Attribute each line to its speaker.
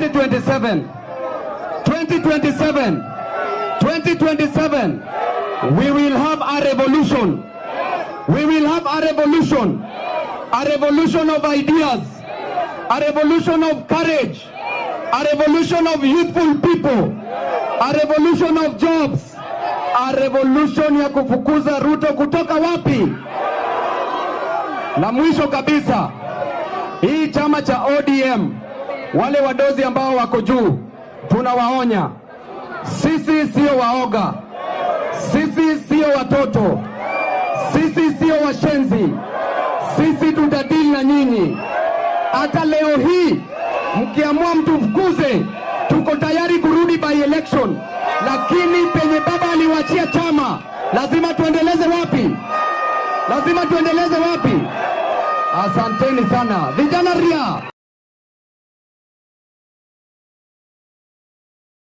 Speaker 1: 2027, 2027, 2027, we will have a revolution. We will have a revolution. A revolution of ideas. A revolution of courage. A revolution of youthful people. A revolution of jobs. A revolution ya kufukuza Ruto kutoka wapi? Na mwisho kabisa, hii chama cha ODM, wale wadozi ambao wako juu, tunawaonya, sisi sio waoga, sisi sio watoto, sisi sio washenzi, sisi tutadili na nyinyi. Hata leo hii mkiamua mtufukuze, tuko tayari kurudi by election, lakini penye baba aliwachia chama lazima tuendeleze wapi? Lazima tuendeleze wapi? Asanteni sana vijana ria.